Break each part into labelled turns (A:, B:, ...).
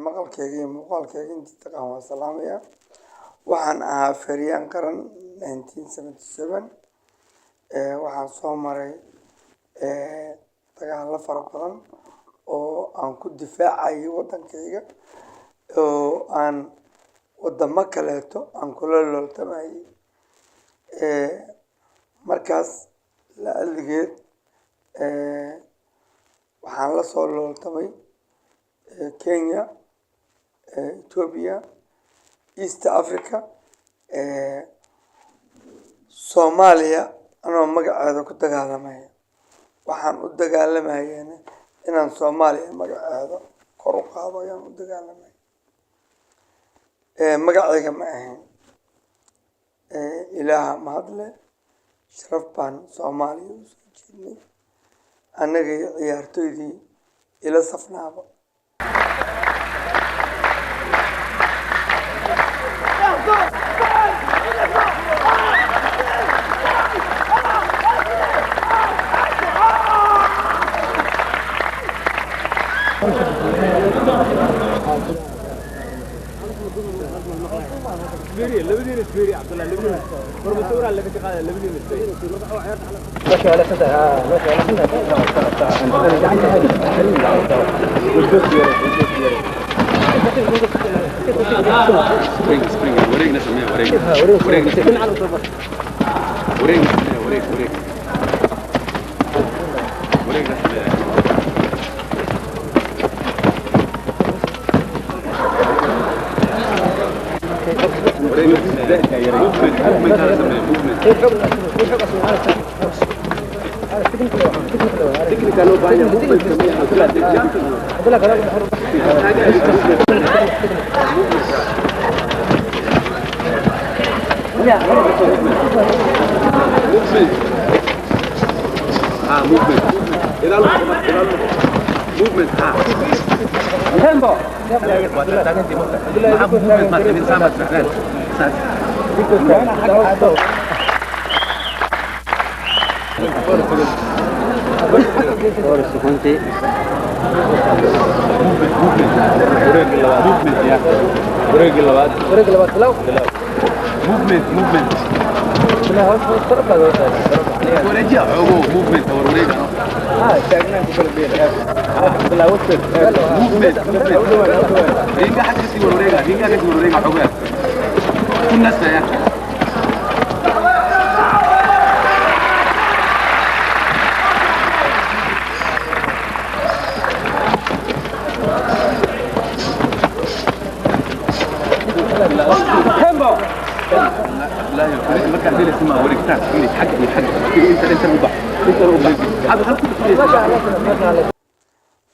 A: Maqalkeyga iyo muuqaalkeyga intii taqaan waan salaamaya. Waxaan ahaa feeryahan qaran 1977. Waxaan soo maray dagaallo fara badan oo aan ku difaacayay wadankeyga oo aan wadamo kaleeto aan kula looltamayay. Markaas la adligeed waxaan la soo looltamay Kenya, Ethiopia, East Africa, Soomaaliya anoo magaceeda ku dagaalamaya. Waxaan u dagaalamayana inaan Soomaaliya magaceeda kor u qaado ayaan u dagaalamay. Magacayga ma ahayn. Ilaaha mahadle, sharaf baan Soomaaliya usoo jeednay, annaga iyo ciyaartoydii ila safnaaba.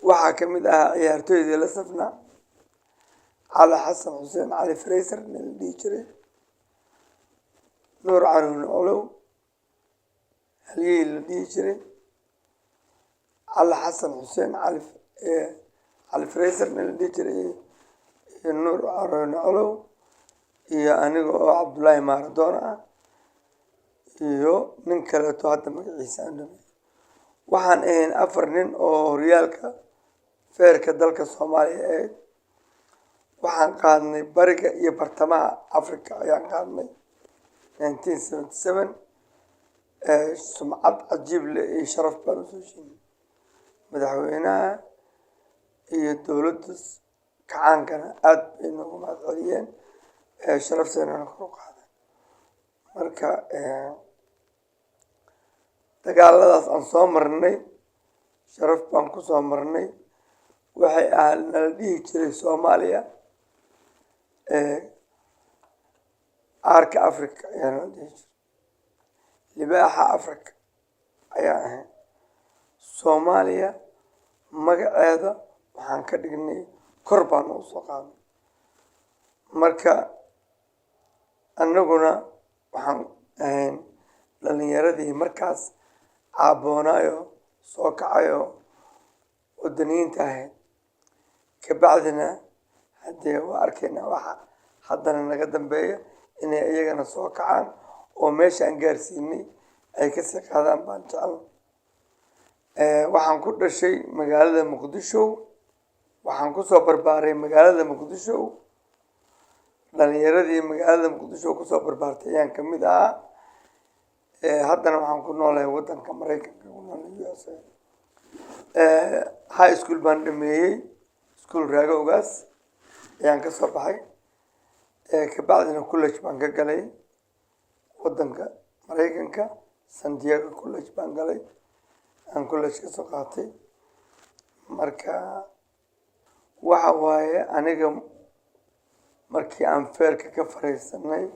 A: Waxaa ka mid ahaa ciyaartoydii la safnaa Cali Xasan Xuseen, Cali Frayser nin la dhihi jiray, Nuur Caruun Olow halyey la dhihi jiray, Cali Xasan Xuseen, Cali Frayser nin la dhihi jiray iyo Nuur Caruun Olow iyo aniga oo Cabdullaahi Maradona ah iyo nin kaleeto hadda magaciisa aan dhamay. Waxaan ahayn 4 nin oo horyaalka feerka dalka Soomaaliya ahayd. Waxaan qaadnay bariga iyo bartamaha Afrika ayaan qaadnay 1977. Sumcad cajiib leh iyo sharaf baan usoo sheegnay madaxweynaha iyo dowladda kacaankana aad bay noogu mahad celiyeen, sharafteennana kor u qaadeen. Marka dagaaladaas aan soo marnay sharaf baan ku soo marnay. Waxay ahaa nala dhihi jiray Soomaaliya. Aarka Africa ayaa nala dhihi jiray, Libaaxa Africa ayaan ahayn. Soomaaliya magaceeda waxaan ka dhignay, kor baanu usoo qaadnay. Marka annaguna waxaan ahayn dhalinyaradii markaas caaboonayo, soo kacayo, wadaniyiinta ahayd. Kabacdina haddee waa arkaynaa waxa haddana naga dambeeya inay iyagana soo kacaan oo meesha aan gaarsiinay ay kasii qaadaan baan jecel. Waxaan ku dhashay magaalada Muqdisho, waxaan kusoo barbaaray magaalada Muqdisho. Dhalinyaradii magaalada Muqdisho kusoo barbaartay ayaan kamid ahaa. Haddana waxaan ku noolahay wadanka Maraykanka, ku noolahay USA. High school baan dhameeyey, school Raago Ogaas ayaan kasoo baxay. Kabacdina college baan ka galay wadanka Maraykanka, San Diego College baan galay, aan college kasoo qaatay. Marka waxa waaye, aniga markii aan feerka ka fariisanay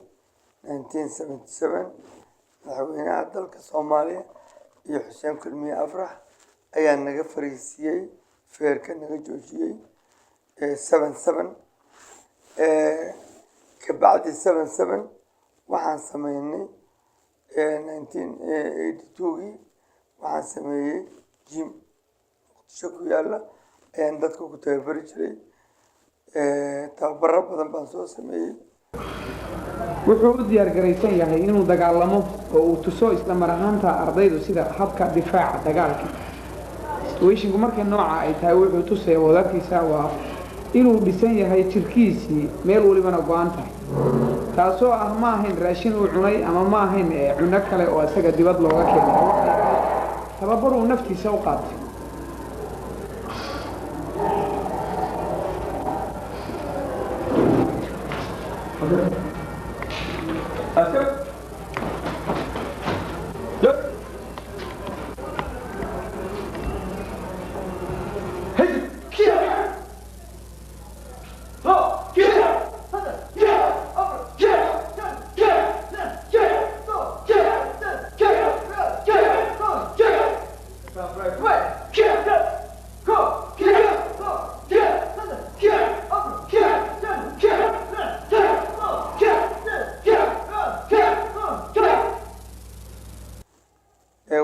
A: 1977, madaxweynaha dalka Soomaaliya iyo Xuseen Kulmiye Afrax ayaa naga fariisiyey feerka, naga joojiyey 77. Kabacdi 77 waxaan sameynay, 1982gii waxaan sameeyey gym Muqdisho ku yaala ayaan dadka ku tababari jiray. Tababaro badan baan soo sameeyey.
B: Wuxuu u diyaar garaysan yahay inuu dagaalamo oo uu tuso isla mar ahaanta ardaydu sida habka difaaca dagaalka. Situationku markay nooca ay tahay, wuxuu tusaya wadarkiisa waa inuu dhisan yahay jirkiisii, meel walibana go-an tahay, taasoo ah ma ahayn raashin uu cunay ama ma ahayn cunno kale oo isaga dibad looga keenay. Waxay ahayd tababar uu naftiisa u qaatay.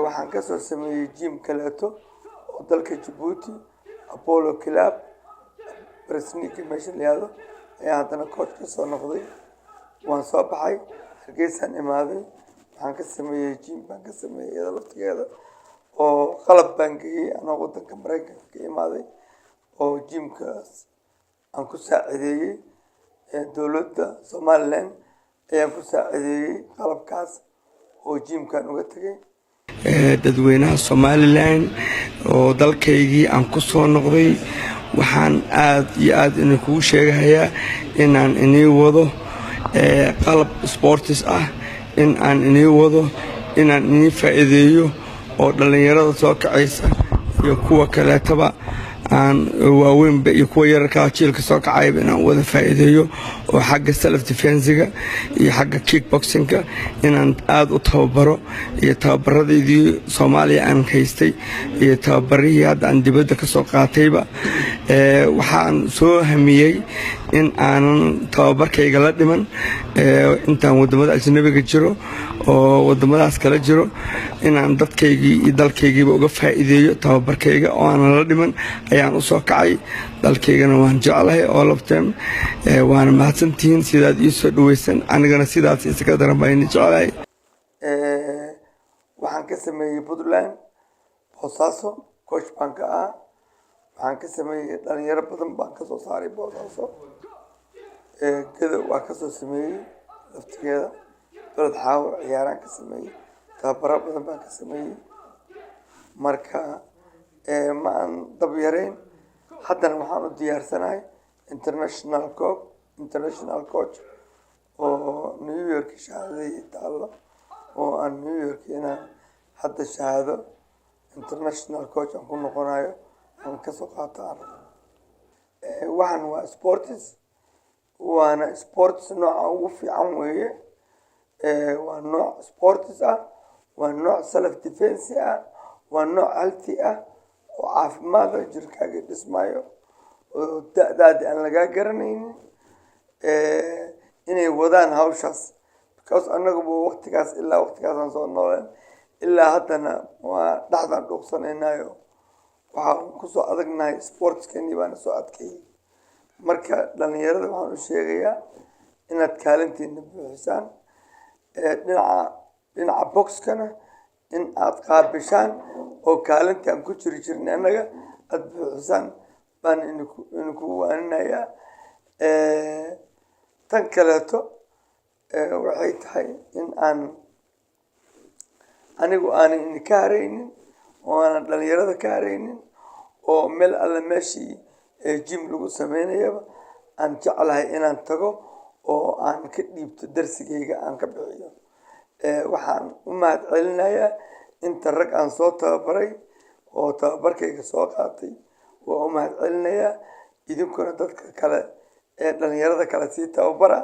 A: Waxaan kasoo sameeyey gym kaleeto oo dalka Jabuuti, Apollo Club Bresniki meesha la yihahdo, ayaan haddana coach kasoo noqday. Waan soo baxay, Hargeysaan imaaday, waxaan ka sameeyey gym baan ka sameeyey iyada laftigeeda oo qalab baan geeyey anoo wadanka Maraykanka ka imaaday, oo gymkaas aan ku saacideeyey. Dowladda Somaliland ayaan ku saacideeyey qalabkaas oo gymkan uga tegay.
C: Dadweynaha Somaliland oo dalkaygii aan ku soo noqday, waxaan aad iyo aad idinkugu sheegahayaa inaan inii wado qalab sports ah, in aan inii wado, inaan inii faa'iideeyo oo dhallinyarada soo kacaysa iyo kuwa kaleetaba aan waaweynba iyo kuwa yararkaa jiilka soo kacayba inaan wada faa'iideeyo, oo xagga self defensega iyo xagga kickboxingka inaan aad u tababaro, iyo tababaradaydii Soomaaliya aan haystay iyo tababarihii hadda aan dibadda ka soo qaatayba. Waxaan soo hamiyey in aanan tababarkayga la dhiman intaan waddamada ajnabiga jiro oo waddamadaas kala jiro, inaan dadkaygii iyo dalkaygiiba uga faa'iideeyo tababarkayga oo aanan la dhiman ayaan u soo kacay. Dalkaygana waan jeclahay all of them. Waana mahadsantihiin sidaad ii soo dhaweysan, anigana sidaas isaga daran baa ini jeclahay.
A: Waxaan ka sameeyey Puntland, Boosaaso, coach baan ka ah. Waxaan ka sameeyey, dhalinyaro badan baan kasoo saaray Boosaaso. Gedo waa kasoo sameeyey laftigeeda, Beled Xaawo ciyaaraan ka sameeyey, tababaro badan baan ka sameeyey. Marka ma aan dab yareyn. Haddana waxaan u diyaarsanahay international coach oo New York shahaadadii taallo, oo aan New York inaan hadda shahaado international coach aan ku noqonayo aan kasoo qaato aan rabo. Waxaan waa sports, waana sports nooca ugu fiican weeye. Waa nooc sports ah, waa nooc self defense ah, waa nooc healthy ah oo caafimaad ah, jirkaaga dhismayo oo da'daadi aan lagaa garanaynin. Inay wadaan hawshaas, because annaguba waqtigaas ilaa waqtigaasaan soo nooleen, ilaa haddana waa dhexdaan dhuuqsanaynayo, waxaan kusoo adagnahay sportskeenii baana soo adkeeyey. Marka dhalinyarada waxaan u sheegayaa inaad kaalintiina buuxisaan dhinaca boxkana, in aad qaabishaan oo kaalintii aan ku jiri jirnay annaga aada buuxisaan baan idinku waaninayaa. Tan kaleeto waxay tahay in aan anigu aanan idinka haraynin oo aanan dhalinyarada ka haraynin, oo meel alle meeshii gym lagu sameynayaba aan jeclahay inaan tago oo aan ka dhiibto darsigayga, aan ka bixiyo. Waxaan u mahad celinayaa inta rag aan soo tababaray oo tababarkayga soo qaatay, waa u mahad celinayaa. Idinkuna dadka kale ee dhalinyarada kale sii tababara,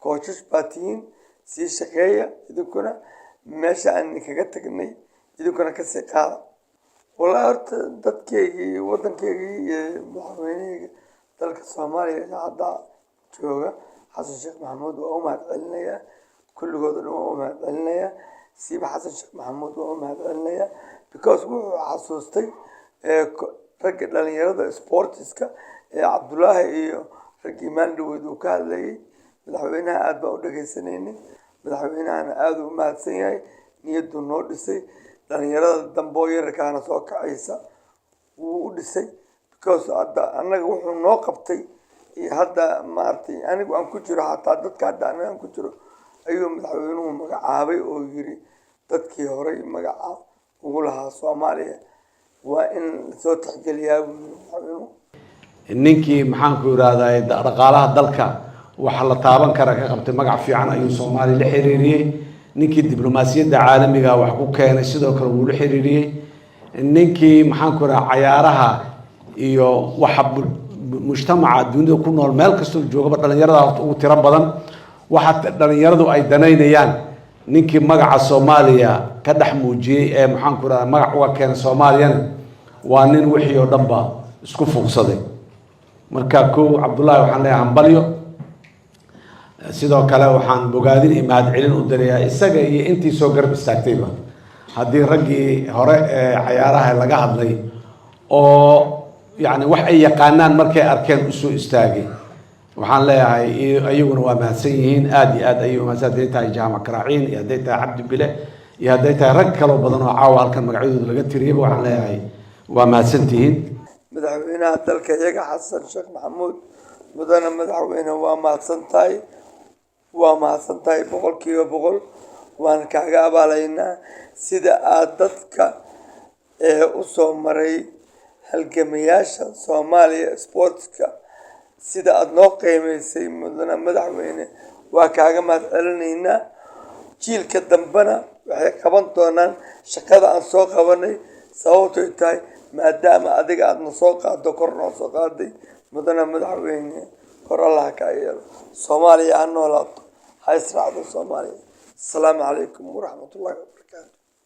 A: coaches baa tihiin, sii shaqeeya. Idinkuna meesha aan idinkaga tagnay idinkuna kasii qaada. Wallahi horta dadkeygii, waddankeygii iyo madaxweyneheyga dalka Soomaaliya hadda jooga, Xasan Sheekh Maxamuud, waa u mahad celinayaa. Kulligood oo dhan waa u mahad celinayaa, siiba Xasan Sheekh Maxamuud waa u mahad celinayaa, because wuxuu xasuustay ragga dhalinyarada sportiska ee Cabdullaahi iyo raggii maalin dhaweyd uu ka hadlayay. Madaxweynaha aad baan u dhageysanaynay, madaxweynahana aada u mahadsan yahay, niyadduu noo dhisay, dhalinyarada damboo yararkaana soo kacaysa wuu u dhisay, because hadda annaga wuxuu noo qabtay iyo hadda maaragtay anigu aan ku jiro, xataa dadka hadda aniga aan ku jiro ayuu madaxweynuhu magacaabay oo yiri dadkii horay magaca ugu lahaa Soomaaliya waa in lasoo tixgeliyaa, buu yiri madaxweynuhu.
D: Ninkii, maxaanku irahdaa, dhaqaalaha dalka waxa la taaban kara ka qabtay, magac fiican ayuu Soomaaliya la xiriiriyey. Ninkii diblomaasiyadda caalamiga wax ku keenay sidoo kale wuu la xiriiriyey. Ninkii, maxaanku irahdaa, cayaaraha iyo waxa mujtamaca dunida ku nool meel kastoo joogaba dhalinyarada horta ugu tiro badan, waxa dhalinyaradu ay danaynayaan, ninkii magaca Soomaaliya ka dhex muujiyey ee, maxaanku irahdaa, magac uga keenay Soomaaliyana, waa nin wixii oo dhan ba isku fuuqsaday. Marka kow, Cabdullaahi waxaan leeyahay hambalyo. Sidoo kale waxaan bogaadin iyo mahadcelin u dirayaa isaga iyo intii soo garab istaagtayba. Haddii raggii hore ee cayaaraha laga hadlay oo yacni wax ay yaqaanaan markay arkeen usoo istaagay, waxaan leeyahay iyaguna waa mahadsan yihiin, aada iyo aad ayay umahadsan. Hadday tahay Jaamac Karaaciin iyo hadday tahay Cabdi Bile iyo hadday tahay rag kaloo badan oo caawa halkan magacyadooda laga tiriyaba, waxaan leeyahay waa mahadsantihiin.
A: Madaxweynaha dalka iyaga, Xasan Sheekh Maxamuud, mudane madaxweyne, waa mahadsan tahay, waa mahadsan tahay 100%. Waan kaaga abaalaynaa sida aad dadka ee usoo maray halgamayaasha Soomaaliya sportska, sida aada noo qiimeysay. Mudane madaxweyne, waa kaaga mahad celinaynaa. Jiilka dambena waxay qaban doonaan shaqada aan soo qabanay, sababtoy tahay maadaama adiga aadna soo qaado, kor noo soo qaaday. Mudane madaxweyne, kor Allaha kaa yeelo. Soomaaliya ha noolaato, ha israacdo Soomaaliya. Asalaamu calaykum waraxmatullahi wabarakatu.